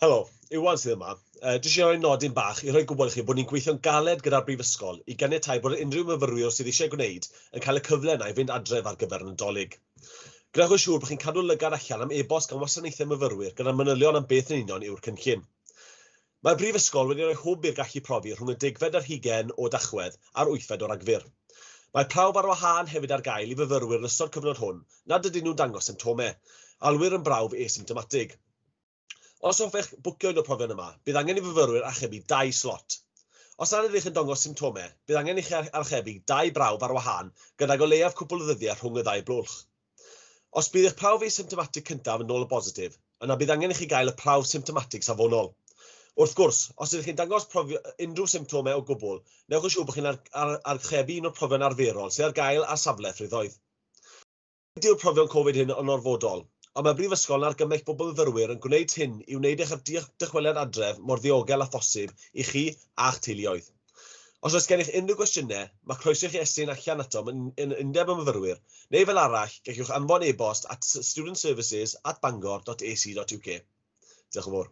Helo, Iwan sydd yma. Jyst eisiau rhoi nodyn bach i rhoi gwybod i chi bod ni'n gweithio'n galed gyda'r Brifysgol i ganiatáu bod unrhyw myfyrwyr sydd eisiau gwneud yn cael y cyfle yna i fynd adref ar gyfer y Nadolig. Gwnewch yn siŵr bod chi'n cadw lygad allan am e-bost gan wasanaethau myfyrwyr gyda'r manylion am beth yn union yw'r cynllun. Mae'r Brifysgol wedi rhoi hwb i'r gallu profi rhwng y degfed ar hugain o Dachwedd a'r wythfed o Ragfyr. Mae prawf ar wahân hefyd ar gael i fyfyrwyr yn ystod cyfnod hwn nad ydyn nhw'n dangos symptomau. Alwir yn brawf asymptomatig. Os hoffech bwcio un o'r profion yma, bydd angen i fyfyrwyr archebu dau slot. Os nad ydych yn dangos symptomau, bydd angen i chi archebu dau brawf ar wahân gydag o leiaf cwpl o ddyddiau rhwng y ddau blwch. Os bydd eich prawf asymptomatig cyntaf yn ôl yn bositif, yna bydd angen i chi gael y prawf symptomatig safonol. Wrth gwrs, os ydych chi'n dangos unrhyw symptomau o gwbl, newch yn siŵr bod chi'n archebu un o'r profion arferol sydd ar gael ar safle ffriddoedd. Nid yw'r profion Covid hyn yn orfodol, ond mae'r Brifysgol yn argymell bod myfyrwyr yn gwneud hyn i wneud eich dychweliad adref mor ddiogel â phosib i chi a'ch teuluoedd. Os oes gennych unrhyw gwestiynau, mae croeso i chi estyn allan atom yn yn Undeb y Myfyrwyr, neu fel arall, gallwch anfon e-bost at studentservices@bangor.ac.uk. Diolch yn fawr.